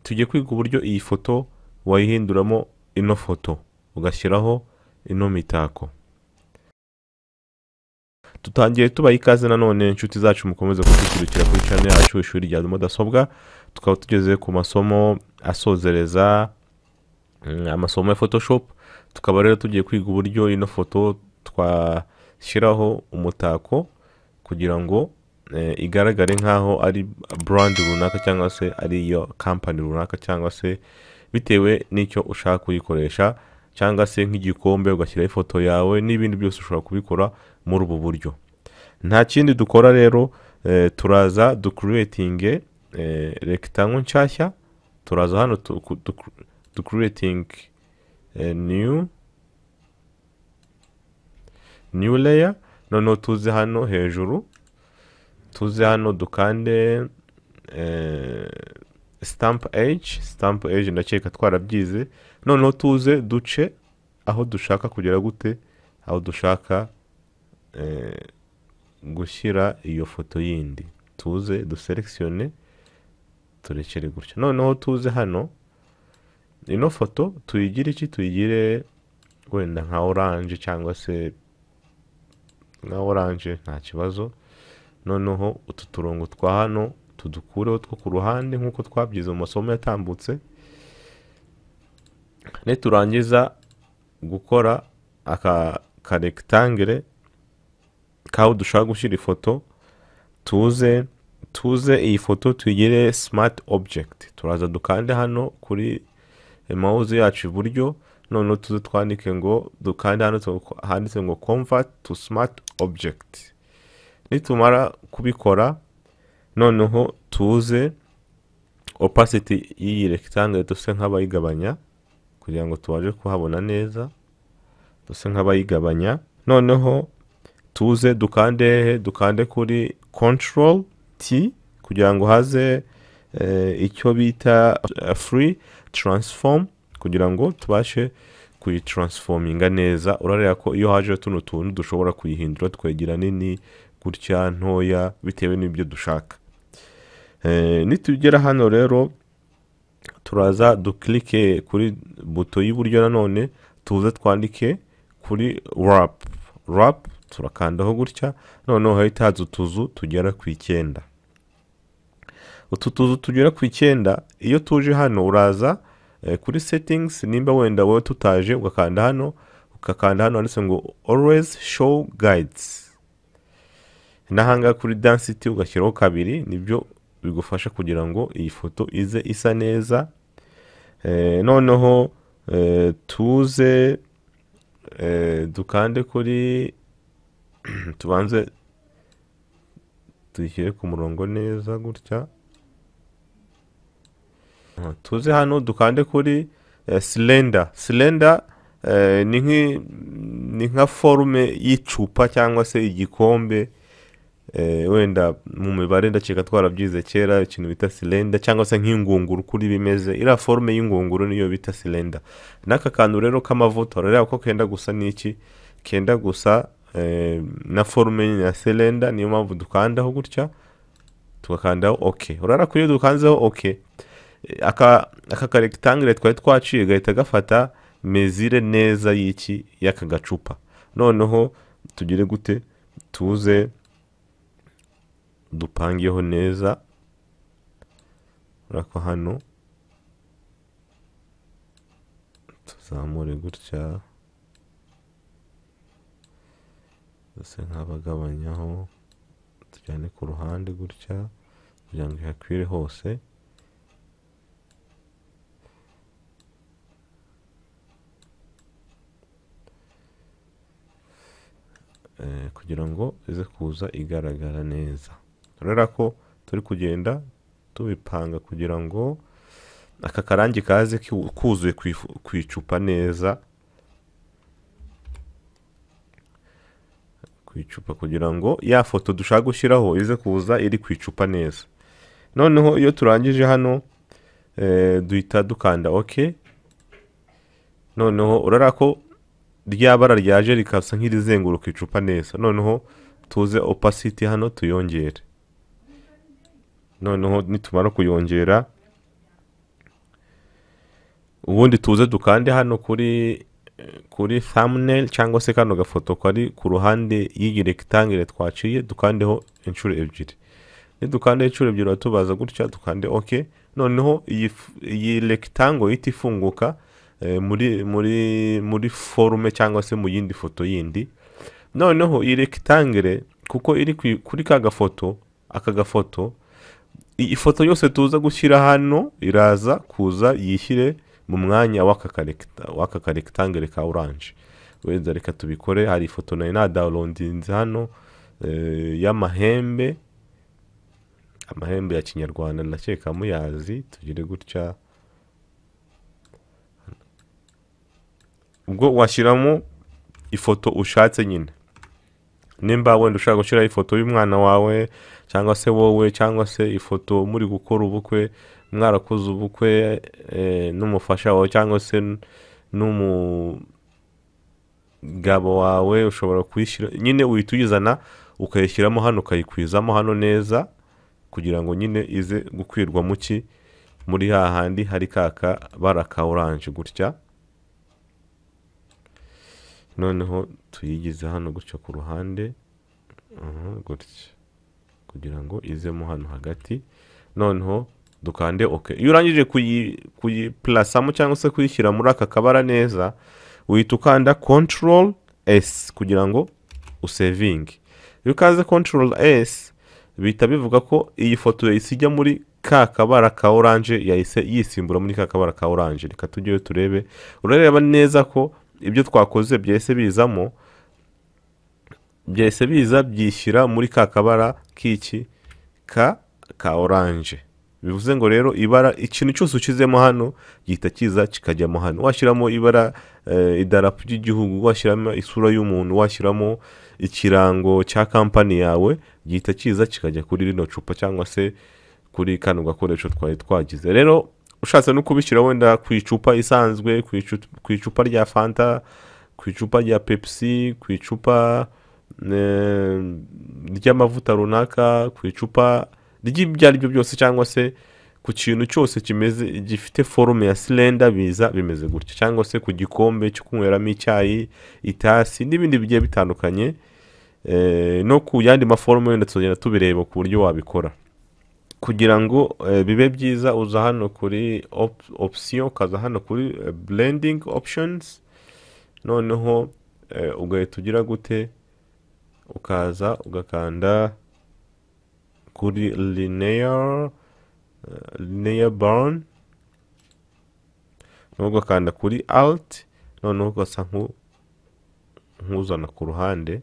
Tugiye kwiga uburyo iyi foto wayihinduramo ino foto ugashyiraho ino mitako. Tutangiye tubaha ikaze nanone inshuti zacu, mukomeze kudukurikira kuri channel yacu Ishuri rya Mudasobwa. Tukaba tugeze ku masomo asozereza amasomo ya Photoshop. Tukaba rero tugiye kwiga uburyo ino foto twashyiraho umutako kugira ngo igaragare nkaho ari brand runaka cyangwa se ari iyo company runaka, cyangwa se bitewe n'icyo ushaka kuyikoresha, cyangwa se nk'igikombe ugashyiraho ifoto yawe n'ibindi byose ushobora kubikora muri ubu buryo. Nta kindi dukora rero, turaza ducreating rectangle nshyashya. Turaza hano ducreating new layer. Noneho tuze hano hejuru, tuze hano dukande stamp edge. Stamp edge ndakeka twarabyize. Noneho tuze duce aho dushaka kugera gute, aho dushaka gushyira iyo foto yindi. Tuze duselectionne turekere gutya. Noneho tuze hano ino foto tuyigire iki, tuyigire wenda nka orange cyangwa se nka orange, nta kibazo. Noneho utu turongo twa hano tudukureho two ku ruhande nk'uko twabyize mu masomo yatambutse. Niturangiza gukora aka ka rectangle kaho dushaka gushyira ifoto, tuze iyi foto tuyigire smart object. Turaza dukande hano kuri mouse yacu iburyo, noneho tuze twandike ngo dukande hano handitse ngo convert to smart object. Nitumara kubikora, noneho tuze opacity y'iyi rectangle duse nk'abayigabanya kugira ngo tubashe kuhabona neza, duse nk'abayigabanya. Noneho tuze dukande dukande kuri control T kugira ngo haze icyo bita free transform, kugira ngo tubashe kuyitransforminga neza. Urareba ko iyo haje tuno tuntu dushobora kuyihindura twegira nini gutya ntoya bitewe n'ibyo dushaka. Nitugera hano rero turaza duklike kuri buto y'iburyo, nanone tuze twandike kuri wrap. Wrap turakandaho gutya, noneho hahita haza utuzu tugera ku 9. Utu tuzu tugera ku 9, iyo tuje hano uraza kuri settings, nimba wenda wowe tutaje ugakanda hano, ugakanda hano handitse ngo always show guides. Nahanga kuri density ugashyiraho 2, nibyo bigufasha kugira ngo iyi foto ize isa neza. Noneho tuze dukande kuri tubanze tuyishyire ku murongo neza gutya. Tuze hano dukande kuri cylinder. Cylinder ni nka forme y'icupa cyangwa se igikombe. Wenda mu mibare ndakeka twarabyize kera ikintu bita cylinder, cyangwa se nk'ingunguru kuri bimeze. Iriya forme y'ingunguru niyo bita cylinder. N'aka kantu rero k'amavuta urareba ko kenda gusa n'iki, kenda gusa na forme ya cylinder, niyo mpamvu dukandaho gutya tugakandaho okay. Urareba ko iyo dukanzeho okay, aka rectangle twari twaciye gahita gafata mezire neza y'iki y'aka gacupa. Noneho tugire gute, tuze dupangeho neza. Urako hano tuzamure gutya, duse nk'abagabanyaho, tujyane ku ruhande gutya kugira ngo ihakwire hose. Kugira ngo ize kuza igaragara neza. Urabona ko turi kugenda tubipanga kugira ngo aka karangi kaze kuzuye ku icupa neza, ku icupa, kugira ngo ya foto dushaka gushyiraho ize kuza iri ku icupa neza. Noneho iyo turangije hano duhita dukanda okay. Noneho urareba ko rya bara ryaje rikasa nk'irizenguruka icupa neza. Noneho tuze opacity hano tuyongere. Noneho nitumara kuyongera Ubundi tuze dukande hano kuri thumbnail cyangwa se kano gafoto kari ku ruhande y'iyi rectangle twaciye, dukandeho inshuro ebyiri. Nidukande inshuro ebyiri tubaza gutya, dukande OK. Noneho iyi rectangle ihita ifunguka muri forme cyangwa se mu yindi foto yindi. Noneho iyi rectangle kuko iri kuri ka gafoto, aka gafoto, iyi foto yose tuza gushyira hano iraza kuza yishyire mu mwanya w'aka rectangle ka orange. Wenda reka tubikore. Hari ifoto nari na downloadinze hano y'amahembe, amahembe ya kinyarwanda ndakeka muyazi. Tugire gutya, ubwo washyiramo ifoto ushatse nyine. Nimba wenda ushaka gushyiraho ifoto y'umwana wawe cyangwa se wowe, cyangwa se ifoto muri gukora ubukwe, mwarakoze ubukwe n'umufasha wawe cyangwa se n'umugabo wawe, ushobora kuyishyira nyine, uhita uyizana ukayishyiramo hano, ukayikwizamo hano neza kugira ngo nyine ize gukwirwa muki muri hahandi hari kaka bara ka orange gutya. Noneho tuyigize hano gutya ku ruhande, gutya kugira ngo izemo hano hagati. Noneho dukande OK. Iyo urangije kuyipulasamo cyangwa se kuyishyira muri aka kabara neza, uhita ukanda Control S kugira ngo usevinge. Iyo ukanze Control S bihita bivuga ko iyi foto yahise ijya muri ka kabara ka orange, yahise yisimbura muri ka kabara ka orange. Reka tujyeyo turebe. Urareba neza ko ibyo twakoze byahise bizamo, byahise biza byishyira muri ka kabara k'iki ka orange. Bivuze ngo rero ibara, ikintu cyose ukizemo hano gihita kiza kikajyamo hano. Washyiramo ibara, idarapo ry'igihugu, washyiramo isura y'umuntu, washyiramo ikirango cya kampani yawe, gihita kiza kikajya kuri rino cupa cyangwa se kuri kano gakoresho twari twagize. Rero ushatse no kubishyira wenda ku icupa isanzwe, ku icupa rya Fanta, ku icupa rya Pepsi, ku icupa ry'amavuta runaka, ku icupa ry'ibyo ari byo byose, cyangwa se ku kintu cyose kimeze gifite forme ya cylinder, biza bimeze gutya, cyangwa se ku gikombe cyo kunyweramo icyayi, itasi n'ibindi bigiye bitandukanye, no ku yandi maforme wenda tuzagenda tubireba ku buryo wabikora. Kugira ngo bibe byiza, uza hano kuri option, ukaza hano kuri blending options, noneho ugahita ugira gute, ukaza ugakanda kuri linear burn, noneho ugakanda kuri alt, noneho ugasa nk'uzana ku ruhande.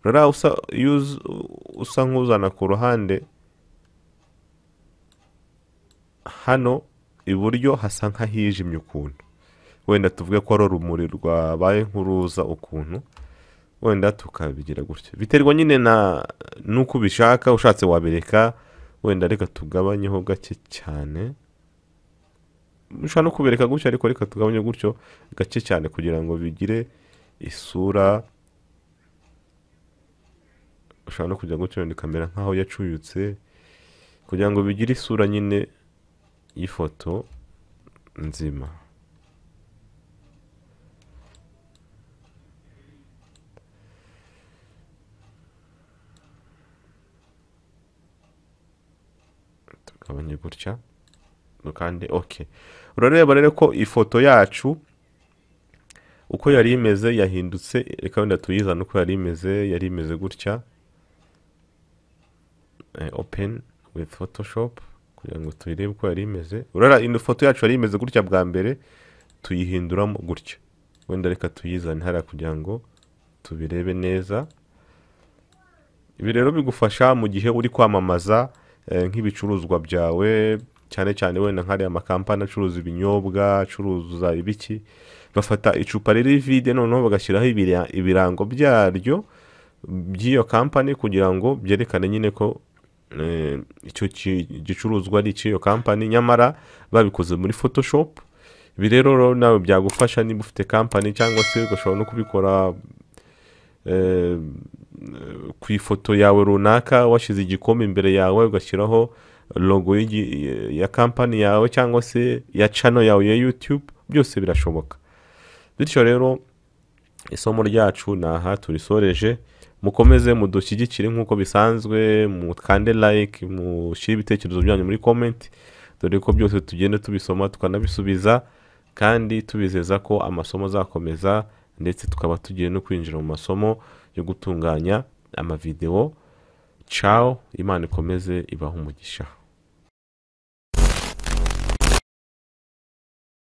Rero usa nk'uzana ku ruhande hano iburyo hasa nk'ahijimye ukuntu, wenda tuvuge ko ari urumuri rwabaye nk'uruza ukuntu, wenda tukabigira gutya, biterwa nyine na nuko ubishaka. Ushatse wabireka, wenda reka tugabanyeho gake cyane, ushobora no kubereka gutya, ariko reka tugabanye gutyo gake cyane kugira ngo bigire isura. Ushobora no kujya gutyo wenda ikamera nkaho yacuyutse, kugira ngo bigire isura nyine y'ifoto nzima. Tugabanye gutya, dukande OK. Urareba rero ko ifoto yacu uko yari imeze yahindutse. Reka wenda tuyizane uko yari imeze. Yari imeze gutya. Open with Photoshop kugira ngo tuyirebe uko yari imeze. Urara ino foto yacu yari imeze gutya bwa mbere, tuyihinduramo gutya. Wenda reka tuyizane hariya kugira ngo tubirebe neza. Ibi rero bigufasha mu gihe uri kwamamaza nk'ibicuruzwa byawe, cyane cyane wenda nk'ariya makampani acuruza ibinyobwa, acuruza ibiki, bafata icupa riri vide noneho bagashyiraho ibirango byaryo by'iyo kampani kugira ngo byerekane nyine ko icyo gicuruzwa ari icy'iyo kampani, nyamara babikoze muri Photoshop. Ibi rero nawe byagufasha niba ufite kampani, cyangwa se ugashobora no kubikora ku ifoto yawe runaka, washyize igikombe imbere yawe ugashyiraho logo ya kampani yawe cyangwa se ya channel yawe ya YouTube, Byose birashoboka. Bityo rero isomo ryacu ni aha turisoreje. Mukomeze mudushyigikire nk'uko bisanzwe, mukande like, mushyire ibitekerezo byanyu muri comment, dore ko byose tugenda tubisoma tukanabisubiza, kandi tubizeza ko amasomo azakomeza, ndetse tukaba tugiye no kwinjira mu masomo yo gutunganya amavidewo. Ciao, Imana ikomeze ibahe umugisha.